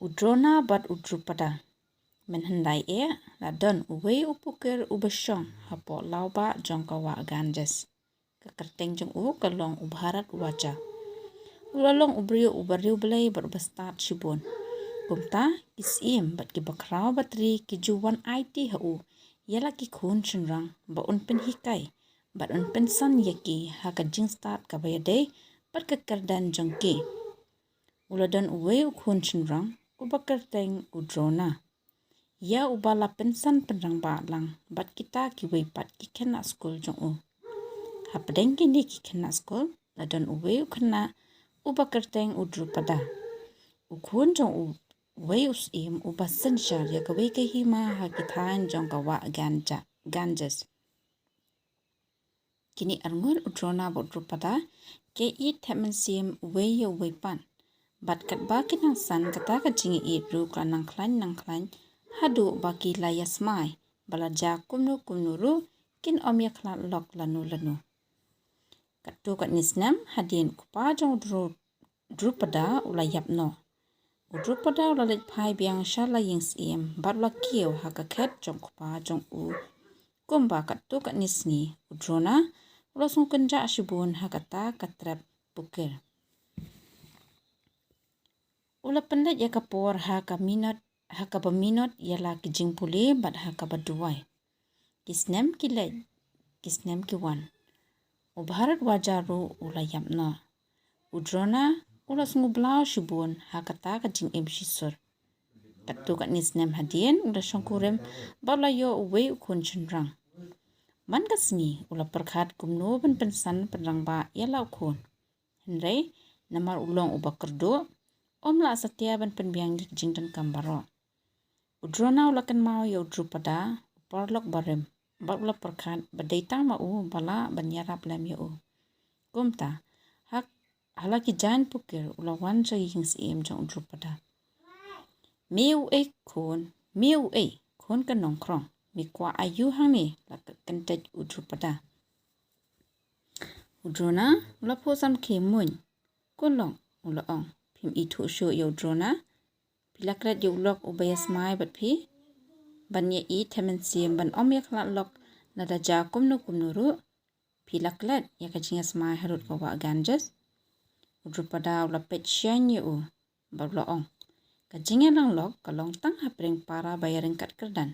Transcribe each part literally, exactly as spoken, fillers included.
U Drona bad u Drupada. Mynhyndai eh, la don uwei u pukir uba shong hapoh lawbah jong ka wah Ganges. Ka kyrteng jong u ka long u Bharadwaja. U la long u briew uba riewblei bad uba stad shibun. Kumta, ki syiem bad ki bakhraw batri ki ju wan aiti ha u ïa la ki khun shynrang ba un pynhikai bad un pynsan ïa ki ha ka jingstad kaba ïadei bad ka kyrdan jong ki. U la don uwei u khun shynrang uba kyrteng u Drona, ïa uba la pynsan pynrangbah lang bad kita kiwei pat ki khynnah skul jong u. Hapdeng kine ki khynnah skul la don uwei u khynnah uba kyrteng u Drupada, u khun jong uwei u syiem uba synshar ïa kawei ka hima ha ki thaiñ jong ka wah Ganja, Ganges. Kine arngut u Drona bad u Drupada ki ïeit thep mynsiem uwei ïa uwei pat. Bad katba ki nang san kata ka jingïeit ruh ka nang khlaiñ nang khlaiñ haduh ba ki la ïa smai ba la jia kumno kumno ruh kin ym ïa khlad lok lano lano. Katto katne snem hadien u kpa jong u Dru-, Drupada u la ïap noh. U Drupada u la leit phai biang sha la ïing syiem bad u la kiew ha ka khet jong u kpa jong u. Kumba katto katne sngi u Drona u la sngewkynjah shibun ha kata ka trep pukir. U la pynleit ïa ka por ha ka minot, ha kaba minot ïa la ki jingpule bad ha kaba duwai. Ki snem ki leit, ki snem ki wan. U Bharadwaja ruh u la ïap noh. U Drona u la sngewblaw shibun ha kata ka jingim shisur. Katto katne snem hadien u la shongkurim bad u la ïoh uwei u khun shynrang. Man ka sngi u la pyrkhat kumno ban pynsan pynrangbah ïa la u khun. Hynrei namar u long uba kyrduh, um lah satia ban pynbiang ïa ki jingdonkam baroh. U Drona u la kynmaw ïa u Drupada, u paralok barim, bad u la pyrkhat ba dei tang ma u ba lah ban ïarap lem ïa u. Kumta, ha, ha la ki jaiñ pukir u la wan sha ïing syiem jong u Drupada. Me uei khun, me uei khun ka nongkhrong, me kwah aiu hangne, la kyntait u Drupada. U Drona u la phuh samrkhie muiñ. Ko lok, u la ong, phim ithuh shuh ïa u Drona? Phi la klet ïa u lok uba ïa smai bad phi ban ïa ïeit thep mynsiem ban ym ïa khlad lok lada jia kumno kumno ruh? Phi la klet ïa ka jingïasmai harud ka wah Ganges? U Drupada u la peit shaiñ ïa u bad u la ong, ka jingïalang lok ka long tang hapdeng para ba ïaryngkat kyrdan.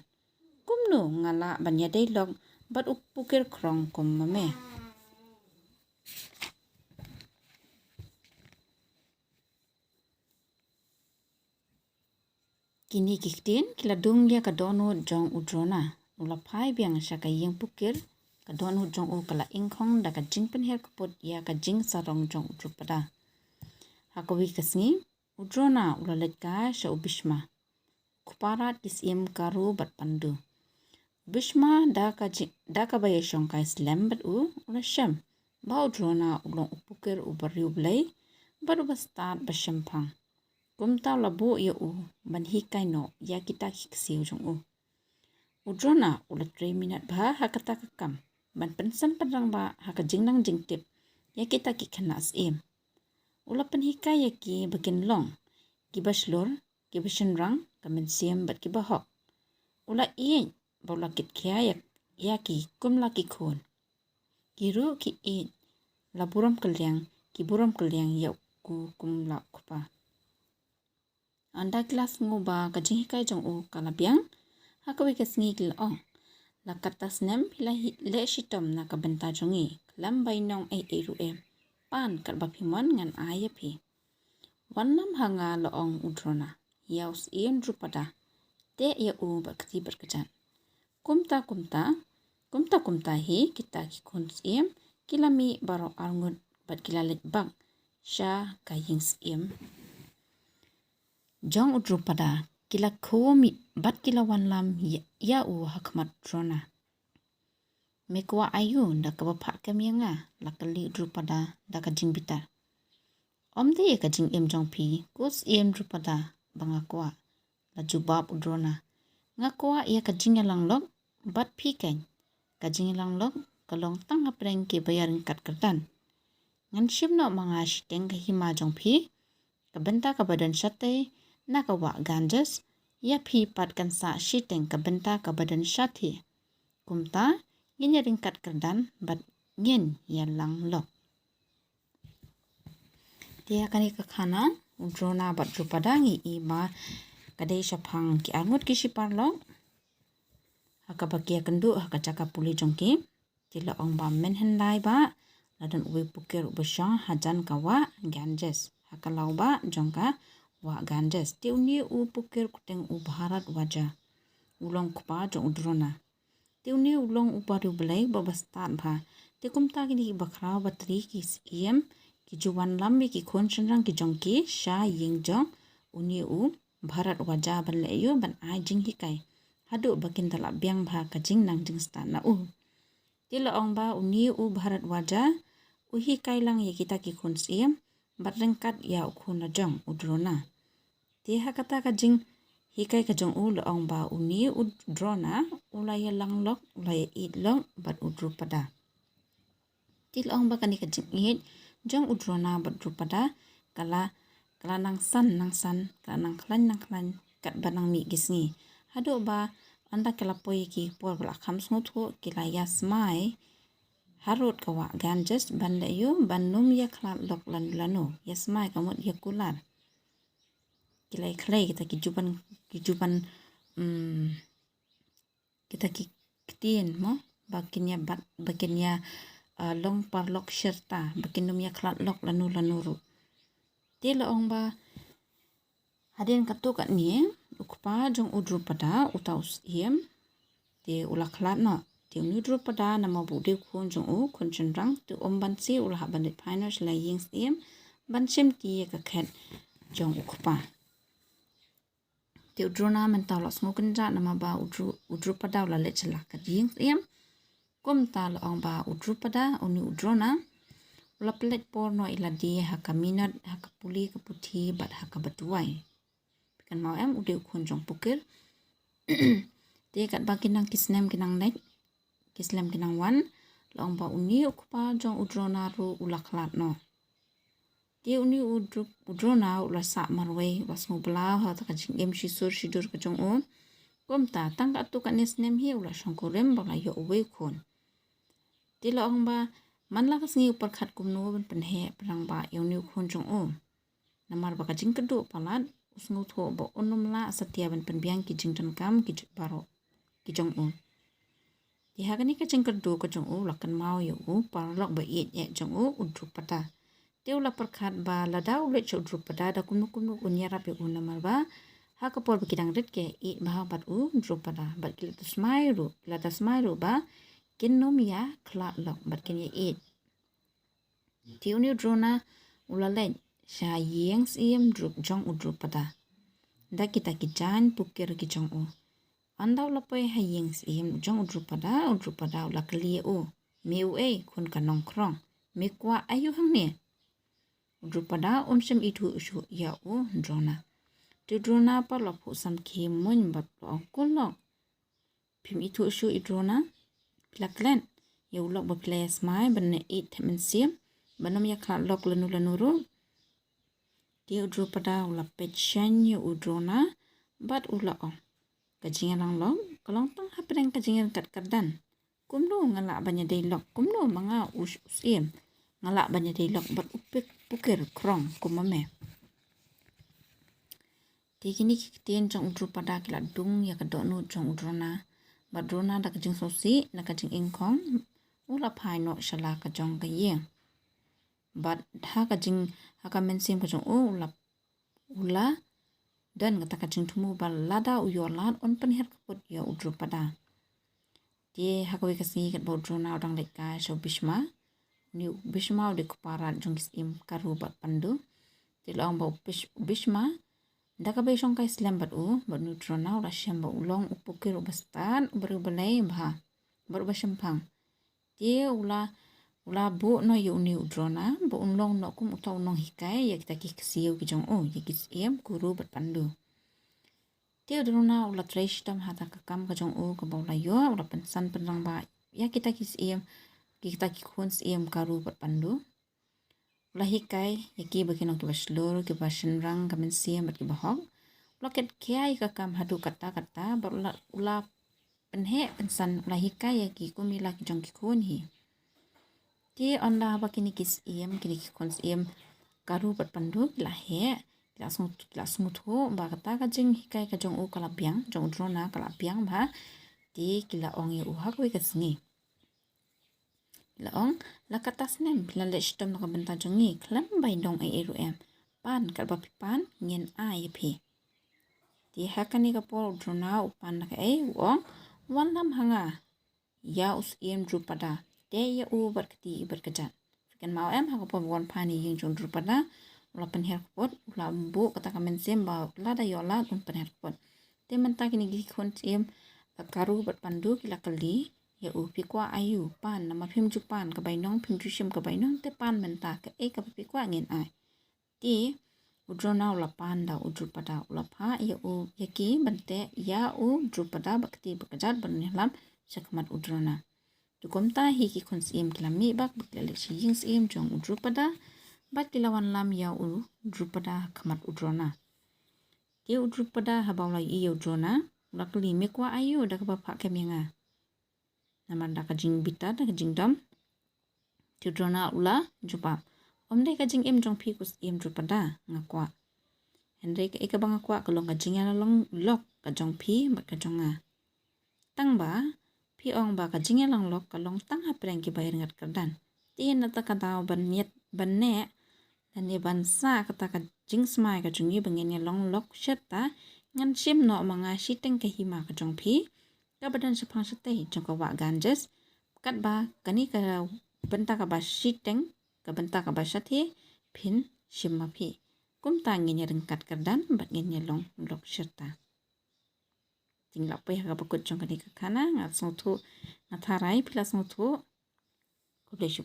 Kumno nga lah ban ïadei lok bad u pukir khrong kum ma me? Kine ki ktien ki la dung ïa ka dohnud jong u Drona. U la phai biang sha ka ïing pukir, ka dohnud jong u ka la ingkhong da ka jingpynher kput ïa ka jingsarong jong u Drupada. Ha kawei ka sngi, u Drona u la leit kai sha u Bhishma, u kparad ki syiem Karu bad Pandu. U Bhishma da ka ji-, da kaba ïashongkai slem bad u, u la shem ba u Drona u long u pukir uba riewblei bad uba stad ba shemphang. Kumta u la buh ïa u ban hikai noh ïa kita ki ksiew jong u. U Drona u la trei minot bha ha kata ka kam ban pynsan pynrangbah ha ka jingnang jingtip ïa kita ki khynnah syiem. U la pynhikai ïa ki ba kin long kiba shlur, kiba shynrang ka mynsiem bad kiba hok. U la ïeit bad u la kit khia ïa, ïa ki kum la ki khun. Ki ruh ki ïeit, la burom kylliang, ki burom kylliang ïa u kum la u kpa. Ynda ki la sngew ba ka jinghikai jong u ka la biang, ha kawei ka sngi ki la ong, la katta snem phi la hi-, leh shitom na ka bynta jong ngi, khlem bai nong ei ei ruh em. Pan katba phi mon ngan ai ïa phi. Wanlam ha nga, la ong u Drona ïa u syiem Drupada, teh ïa u bad kti bad kjat. Kumta kumta, kumta kumta hi kita ki khun syiem ki la mih baroh arngut bad ki la leit bak sha ka ïing syiem jong u Drupada. Ki la khuid bad ki la wanlam ïa, ïa u ha khmat u Drona. Me kwah aiu da kaba phah kem ïa nga? La kylli u Drupada da ka jingbitar. Ym dei ïa ka jingim jong phi ko syiem Drupada ba nga kwah, la jubab u Drona. Nga kwah ïa ka jingïalang lok bad phi keiñ. Ka jingïalang lok ka long tang hapdeng kiba ïaryngkat kyrdan. Ngan shim noh ma nga shiteng ka hima jong phi, ka bynta kaba don shatei na ka wah Ganges, ïa phi pat kan sah shiteng ka bynta kaba don shathie. Kumta, ngin ïa ryngkat kyrdan bad ngin ïa lang lok. Te ha kane ka khana, u Drona bad Drupada ngi i ba ka dei shaphang ki arngut ki shiparalok. Ha kaba ki ïakynduh ha ka jaka pule jong ki. Te la ong ba mynhyndai ba la don uwei u pukir uba shong hajan ka wah Ganges, ha ka lawbah jong ka wah Ganges. Te une u pukir u kyrteng u Bharadwaja, u long u kpa jong u Drona. Te une u long u bariewblei bad uba stad bha. Te kumta kine ki bakhraw batri ki siem ki ju wanlam ïa ki khun shynrang ki jong ki sha ïing jong une u Bharadwaja ban leh aïu, ban ai jinghikai, haduh ba kin da lah biang bha ka jingnang jingstad na u. Te la ong ba une u Bharadwaja u hikai lang ïa kita ki khun siem bad ryngkat ïa u khun lajong u Drona. Te ha kata ka jinghikai ka jong u la ong ba une u Drona u la ïalang lok, u la ïaieit lok bad u Drupada. Te la ong ba kane ka jingïeit jong u Drona bad Drupada ka la, ka la nang san nang san, ka la nang khlaiñ nang khlaiñ katba nang mih ki sngi. Haduh ba ynda ki la poi ïa ki por ba la kham sngewthuh, ki la ïasmai harud ka wah Ganges ban leh aïu, ban ym ïakhlad lok lano lano. Ïasmai ka mut ïakular. Ki la ïakhlei kita ki juban, ki juban, mm, kita ki ktien mo, ba kin ïa bat, ba kin ïa, ah, long paralok shirta, ba kin ym ïakhlad lok lano lano ruh. Te la ong ba hadien katto katne u kpa jong u Drupada, uta u siem, te u la khlad noh. Te une u Drupada namar ba u dei u khun jong u, khun shynrang, te um banse, u la hap ban leit phai noh sha la ïing siem ban shim ïa ka khet jong u kpa. Te u Drona mynta u la sngewkynjah namar ba u Dru-, u Drupada u la leit sha la ka ïing siem. Kumta la ong ba u Drupada, une u Drona, u la pynleit por noh ïa lade ha ka minot, ha ka pule ka puthi bad ha kaba duwai. Phi kynmaw em, u dei u khun jong u pukir. Te katba ki nang ki snem ki nang leit, ki snem ki nang wan, la ong ba une u kpa jong u Drona ruh u la khlad noh. Te une u Dru-, u Drona u la sah marwei, u la sngewbha ha kata ka jingim shisur shidur ka jong u. Kumta tang katto katne snem hi u la shongkurim ba u la ïoh uwei u khun. Te la ong ba man la ka sngi u pyrkhat kumno ban pynheh pynrangbah ïa une u khun jong u. Namar ba ka jingkyrduh palat, u sngewthuh ba un ym lah satia ban pynbiang ki jingdonkam ki j-, baroh ki jong u. Te ha kane ka jingkyrduh ka jong u, u la kynmaw ïa u paralok ba ïeit eh jong u, u Drupada. Te u la pyrkhat ba lada u leit sha u Drupada, da kumno kumno un ïarap ïa u, namar ba ha ka por ba ki dang rit ki ïeit bha bad u Drupada, bad ki la da smai ruh, ki la da smai ruh ba kin ym ïakhlad lok bad kin ïaieit. Te une u Drona u la leit sha ïing siem Dru-, jong u Drupada da kita ki jaiñ pukir ki jong u. Ynda u la poi ha ïing siem jong u Drupada, u Drupada u la kylli ïa u, "Me uei, khun ka nongkhrong? Me kwah aïu hangne?" U Drupada um shym ithuh shuh ïa u Drona. Te u Drona pat u la phuh samkhie muiñ bad u la ong, "Ko lok, phim ithuh shuh ïa u Drona? Phi la klet ïa u lok ba phi la ïasmai ban ïaieit thep mynsiem, ban ym ïakhlad lok lano lano ruh?" Te u Drupada u la peit shaiñ ïa u Drona bad u la ong, "Ka jingïalang lok ka long tang hapdeng ka jingïaryngkat kyrdan. Kumno nga lah ban ïadei lok, kumno ma nga u s-, u siem nga lah ban ïadei lok bad u pik-, pukir khrong kum ma me?" Te kine ki ktien jong u Drupada ki la dung ïa ka dohnud jong u Drona. Bad Drona da ka jingsngewsih, na ka jingïengkhong, u la phai noh sha la ka jong ka ïing. Bad ha ka jing, ha ka mynsiem ka jong u, u la, u la don kata ka jingthmu ba lada u ïoh lad un pynhiar kput ïa u Drupada. Te ha kawei ka sngi katba u Drona u dang leit kai sha u Bhishma. Une u Bhishma u dei u kpa rat jong ki syiem Karu bad Pandu. Te la ong ba u Bhish-, u Bhishma, da kaba ïashongkai slem bad u, bad une u Drona u la shem ba u long u pukir uba stad, uba riewblei bha bad uba shemphang. Te u la, u la buh noh ïa une u Drona ba un long noh kum uta u nonghikai ïa kita ki ksiew ki jong u, ïa ki syiem Kuru bad Pandu. Te u Drona u la trei shitom ha kata ka kam ka jong u kaba u la ïoh, u la pynsan pynrangbah ïa kita ki syiem, kita ki khun syiem Karu bad Pandu. U la hikai ïa ki ba kin long kiba shlur, kiba shynrang ka mynsiem bad kiba hok. la ket khia ïa ka kam haduh katta katta, bad u la, u la pynheh pynsan, u la hikai ïa ki kum ïa la ki jong ki khun hi. Te ynda haba kine ki syiem, kine ki khun syiem Karu bad Pandu ki la heh, ki la sngew, ki la sngewthuh ba kata ka jinghikai ka jong u ka la biang, jong u Drona ka la biang bha. Te ki la ong ïa u ha kawei ka sngi, ki la ong, la katta snem phi la leh shitom na ka bynta jong ngi, khlem bai nong ei ei ruh em. Pan, katba phi pan ngin ai ïa phi. Te ha kane ka por u Drona u pan na kaei, u ong, wanlam ha nga ïa u syiem Drupada, teh ïa u bad kti bad kjat. Phi kynmaw em, ha ka por ba wan pan ïa ïing jong u Drupada, u la pynhiar kput, u la buh kata ka mynsiem ba lada ïoh lad un pynhiar kput. Te mynta kine ki khun syiem Karu bad Pandu ki la kylli ïa u, phi kwah aïu? Pan, namar phim ju pan ka bainong, phim ju shim ka bainong, te pan mynta, kaei kaba phi kwah ngin ai. Te u Drona u la pan da u Drupada, u la phah ïa u, ïa ki ban teh ïa u Drupada bad kti bad kjat ban ïalam sha khmat u Drona. Te kumta hi ki khun syiem ki la mih bak bad ki la leit sha ïing syiem jong u Drupada, bad ki la wanlam ïa u Drupada ha khmat u Drona. Te u Drupada haba u la ïohi ïa u Drona, u la kylli, me kwah aïu da kaba phah kem ïa nga? Namar da ka jingbitar, da ka jingdom. Te u Drona u la jubab, ym dei ka jingim jong phi ko syiem Drupada nga kwah. Hynrei kaei kaba nga kwah ka long ka jingïalong lok ka jong phi bad ka jong nga. Tang ba phi ong ba ka jingïalong lok ka long tang hapdeng kiba ïaryngkat kyrdan. Te na kata ka daw ban ïet ban neh, lane ban sah kata ka jingsmai ka jong ngi ba ngin ïalong lok shirta, ngan shim noh ma nga shiteng ka hima ka jong phi, kaba don shaphang shatei jong ka wah Ganges, katba kane ka bynta kaba shiteng, ka bynta kaba shatei phin shim ma phi. Kumta ngin ïaryngkat kyrdan bad ngin ïalong lok shirta. Te ngi la poi ha kaba kut jong kane ka khana, nga sngewthuh, nga tharai phi la sngewthuh. Khublei shibun.